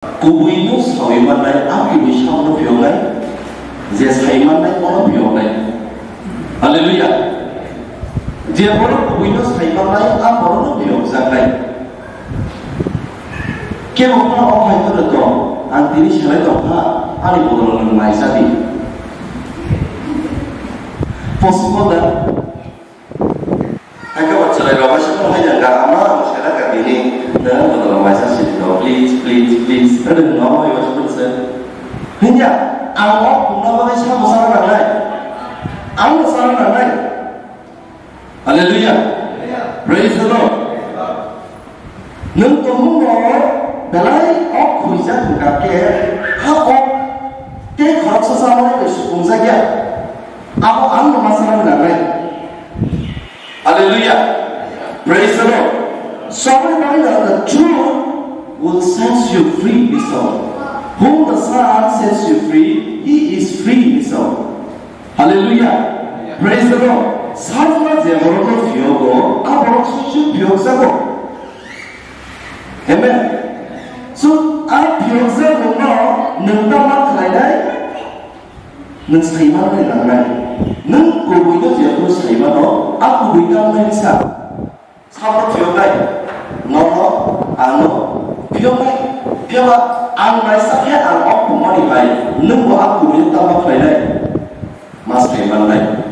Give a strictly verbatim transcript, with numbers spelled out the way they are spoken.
Kubui no sawi mannai, a kubui sabono phiyoknai, je sai mannai bono phiyoknai. Hallelujah. Je borok kubui no sai mannai, a borok no phiyokjaknai. Kebo phano o hai phano tong, ang tini selai tong kha, ani bodol nwng mai sa di. Possible da? Hai khe bo chwrai rok bai se phano hai jang ga, ama ang selai ka tini, nwng bodol nwng mai sa si di, please, please, please. Ano nwng ama hai bai se phano se. Hinya, ang o pungna bagwi sa bo sa nangnai. Ang bo sa nangnai. Hallelujah. Praise the Lord. Nwng tongmung no belai ok khuijak hwnkha khe ha ok tei khoroksa chamani bai supungjak ya. Abo ang no ma sana nangnai. Hallelujah. Praise the Lord. Somebody, the truth will set you free, he said. Whom the Son sets you free, he is free, he said. Hallelujah. Praise the Lord. Sajla je borok no phiyogo, a borok sujud phiyokjago. Amen. So, a phiyokjago no nwng ta ma khlainai, nwng saimano nangnai. Nwng kubui no je phuru saimano, a kubui ta nai sa. Sabo phiyoknai, nono, ano, phiyoknai, phiyokma, ang naisa khe ang o pungmani bai, nwng bo a kubui tamo khlainai, ma sai mannai.